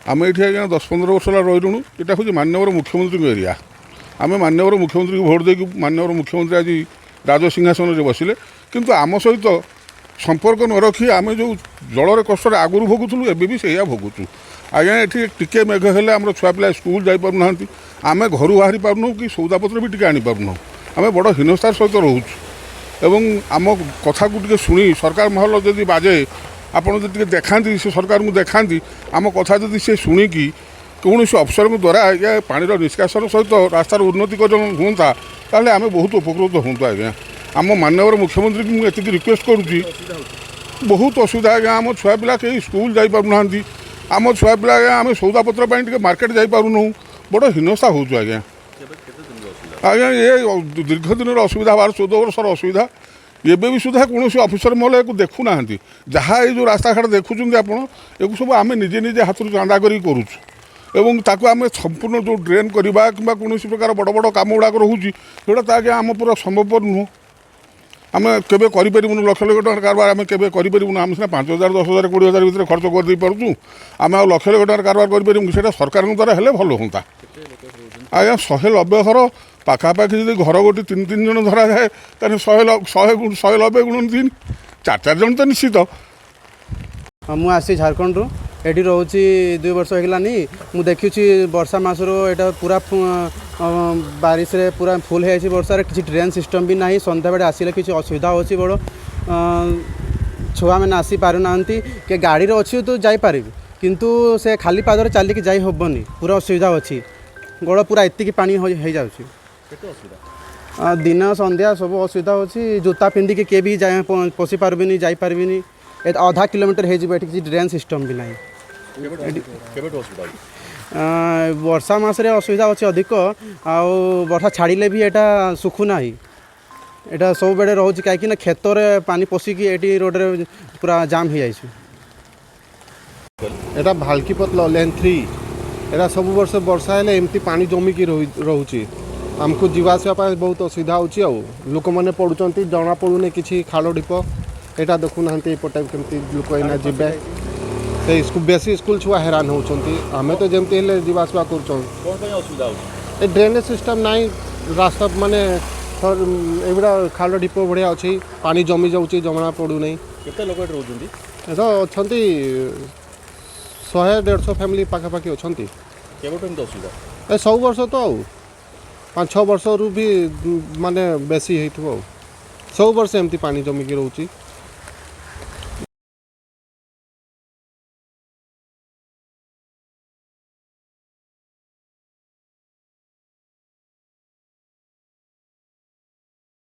ଆମେ ଏଇଠି ଆଜ୍ଞା 10-15 ବର୍ଷ ହେଲା ରହିଲୁଣୁ। ଏଇଟା ହେଉଛି ମାନ୍ୟବର ମୁଖ୍ୟମନ୍ତ୍ରୀଙ୍କ ଏରିଆ। ଆମେ ମାନ୍ୟବର ମୁଖ୍ୟମନ୍ତ୍ରୀଙ୍କୁ ଭୋଟ ଦେଇକି ମାନ୍ୟବର ମୁଖ୍ୟମନ୍ତ୍ରୀ ଆଜି ରାଜସିଂହାସନରେ ବସିଲେ, କିନ୍ତୁ ଆମ ସହିତ ସମ୍ପର୍କ ନ ରଖି ଆମେ ଯେଉଁ ଜଳରେ କଷ୍ଟରେ ଆଗରୁ ଭୋଗୁଥିଲୁ, ଏବେ ବି ସେଇଆ ଭୋଗୁଛୁ ଆଜ୍ଞା। ଏଠି ଟିକେ ମେଘ ହେଲେ ଆମର ଛୁଆ ପିଲା ସ୍କୁଲ ଯାଇପାରୁନାହାନ୍ତି, ଆମେ ଘରୁ ବାହାରି ପାରୁନାହୁଁ କି ସଉଦାପତ୍ର ବି ଟିକେ ଆଣିପାରୁନାହୁଁ। ଆମେ ବଡ଼ ହୀନସ୍ତାର ସହିତ ରହୁଛୁ ଏବଂ ଆମ କଥାକୁ ଟିକେ ଶୁଣି ସରକାର ମହଲ ଯଦି ବାଜେ, ଆପଣ ଯଦି ଟିକେ ଦେଖାନ୍ତି, ସେ ସରକାରଙ୍କୁ ଦେଖାନ୍ତି, ଆମ କଥା ଯଦି ସେ ଶୁଣିକି କୌଣସି ଅଫିସରଙ୍କ ଦ୍ୱାରା ଆଜ୍ଞା ପାଣିର ନିଷ୍କାସନ ସହିତ ରାସ୍ତାର ଉନ୍ନତିକରଣ ହୁଅନ୍ତା, ତାହେଲେ ଆମେ ବହୁତ ଉପକୃତ ହୁଅନ୍ତୁ ଆଜ୍ଞା। ଆମ ମାନ୍ୟବର ମୁଖ୍ୟମନ୍ତ୍ରୀଙ୍କୁ ମୁଁ ଏତିକି ରିକ୍ୱେଷ୍ଟ କରୁଛି। ବହୁତ ଅସୁବିଧା ଆଜ୍ଞା। ଆମ ଛୁଆ ପିଲା କେହି ସ୍କୁଲ ଯାଇପାରୁନାହାନ୍ତି। ଆମ ଛୁଆ ପିଲା ଆଜ୍ଞା, ଆମେ ସଉଦାପତ୍ର ପାଇଁ ଟିକେ ମାର୍କେଟ ଯାଇପାରୁନାହୁଁ। ବଡ଼ ହୀନସ୍ତା ହେଉଛୁ ଆଜ୍ଞା। ଆଜ୍ଞା, ଏ ଦୀର୍ଘ ଦିନର ଅସୁବିଧା, 12-14 ବର୍ଷର ଅସୁବିଧା। ଏବେ ବି ସୁଦ୍ଧା କୌଣସି ଅଫିସର ମହଲ ଏକୁ ଦେଖୁନାହାନ୍ତି। ଯାହା ଏଇ ଯେଉଁ ରାସ୍ତାଘାଟ ଦେଖୁଛନ୍ତି ଆପଣ, ଏକୁ ସବୁ ଆମେ ନିଜେ ନିଜେ ହାତରୁ ଚାନ୍ଦା କରିକି କରୁଛୁ ଏବଂ ତାକୁ ଆମେ ସମ୍ପୂର୍ଣ୍ଣ ଯେଉଁ ଡ୍ରେନ୍ କରିବା କିମ୍ବା କୌଣସି ପ୍ରକାର ବଡ଼ ବଡ଼ କାମ ଗୁଡ଼ାକ ରହୁଛି, ସେଗୁଡ଼ା ତ ଆଜ୍ଞା ଆମ ପୁରା ସମ୍ଭବପର ନୁହଁ। ଆମେ କେବେ କରିପାରିବୁନୁ। ଲକ୍ଷ ଲକ୍ଷ ଟଙ୍କାର କାରବାର ଆମେ କେବେ କରିପାରିବୁନୁ। ଆମେ ସିନା 5,000, 10,000, 20,000 ଭିତରେ ଖର୍ଚ୍ଚ କରିଦେଇ ପାରୁଛୁ, ଆମେ ଆଉ ଲକ୍ଷ ଲକ୍ଷ ଟଙ୍କାର କାରବାର କରିପାରିବୁ? ସେଇଟା ସରକାରଙ୍କ ଦ୍ୱାରା ହେଲେ ଭଲ ହୁଅନ୍ତା ଆଜ୍ଞା। 190 ଘର ପାଖାପାଖି, ଯଦି ଘର ଗୋଟେ ତିନି ତିନି ଜଣ ଧରାଯାଏ, ତାହେଲେ 190 ଗୁଣ ତିନି, ଚାରି ଚାରି ଜଣ ତ ନିଶ୍ଚିତ। ହଁ, ମୁଁ ଆସିଛି ଝାଡ଼ଖଣ୍ଡରୁ। ଏଠି ରହୁଛି 2 ବର୍ଷ ହେଇଗଲାନି। ମୁଁ ଦେଖୁଛି ବର୍ଷା ମାସରୁ ଏଇଟା ପୁରା ବାରିଶରେ ପୁରା ଫୁଲ୍ ହେଇଯାଇଛି। ବର୍ଷାରେ କିଛି ଡ୍ରେନ୍ ସିଷ୍ଟମ୍ ବି ନାହିଁ। ସନ୍ଧ୍ୟାବେଳେ ଆସିଲେ କିଛି ଅସୁବିଧା ହେଉଛି ବଡ଼। ଛୁଆମାନେ ଆସିପାରୁନାହାନ୍ତି କି ଗାଡ଼ିରେ ଅଛି ତ ଯାଇପାରିବି, କିନ୍ତୁ ସେ ଖାଲି ପାଦରେ ଚାଲିକି ଯାଇ ହେବନି। ପୁରା ଅସୁବିଧା ଅଛି। ଗୋଡ଼ ପୁରା ଏତିକି ପାଣି ହେଇଯାଉଛି। ଦିନ ସନ୍ଧ୍ୟା ସବୁ ଅସୁବିଧା ହେଉଛି। ଜୋତା ପିନ୍ଧିକି କିଏ ବି ଯାଇ ପଶି ପାରିବିନି, ଯାଇପାରିବିନି। ଏ ଅଧା କିଲୋମିଟର ହେଇଯିବ। ଏଠି କିଛି ଡ୍ରେନ୍ ସିଷ୍ଟମ୍ ବି ନାହିଁ। ବର୍ଷା ମାସରେ ଅସୁବିଧା ଅଛି ଅଧିକ। ଆଉ ବର୍ଷା ଛାଡ଼ିଲେ ବି ଏଇଟା ଶୁଖୁନାହିଁ। ଏଇଟା ସବୁବେଳେ ରହୁଛି, କାହିଁକି ନା କ୍ଷେତରେ ପାଣି ପଶିକି ଏଠି ରୋଡ଼ରେ ପୁରା ଜାମ୍ ହେଇଯାଇଛି। ଏଟା ଭାଲକିପତଲ ଲେନ୍ 3। ଏଟା ସବୁ ବର୍ଷ ବର୍ଷା ହେଲେ ଏମିତି ପାଣି ଜମିକି ରହୁଛି। ଆମକୁ ଯିବା ଆସିବା ପାଇଁ ବହୁତ ଅସୁବିଧା ହେଉଛି ଆଉ ଲୋକମାନେ ପଡ଼ୁଛନ୍ତି, ଜଣା ପଡ଼ୁନି କିଛି। ଖାଲ ଢିପ ଏଇଟା ଦେଖୁନାହାନ୍ତି। ଏପଟେ କେମିତି ଲୋକ ଏଇନା ଯିବେ? ସେଇ ବେଶୀ ସ୍କୁଲ ଛୁଆ ହଇରାଣ ହେଉଛନ୍ତି। ଆମେ ତ ଯେମିତି ହେଲେ ଯିବା ଆସିବା କରୁଛନ୍ତି। କ'ଣ ପାଇଁ ଅସୁବିଧା ହେଉଛି? ଏ ଡ୍ରେନେଜ୍ ସିଷ୍ଟମ୍ ନାହିଁ। ରାସ୍ତା ମାନେ ଏଗୁଡ଼ା ଖାଲ ଢିପ ଭଳିଆ ଅଛି, ପାଣି ଜମି ଯାଉଛି, ଜଣା ପଡ଼ୁନାହିଁ। କେତେ ଲୋକ ଏଠି ରହୁଛନ୍ତି? ଏ ତ ଅଛନ୍ତି 100-150 ଫ୍ୟାମିଲି ପାଖାପାଖି ଅଛନ୍ତି। କେବେଠୁ ଏମିତି ଅସୁବିଧା? ଏ ସବୁ ବର୍ଷ ତ ଆଉ 5-6 ବର୍ଷରୁ ବି ମାନେ ବେଶୀ ହେଇଥିବ। ଆଉ ସବୁ ବର୍ଷ ଏମିତି ପାଣି ଜମିକି ରହୁଛି।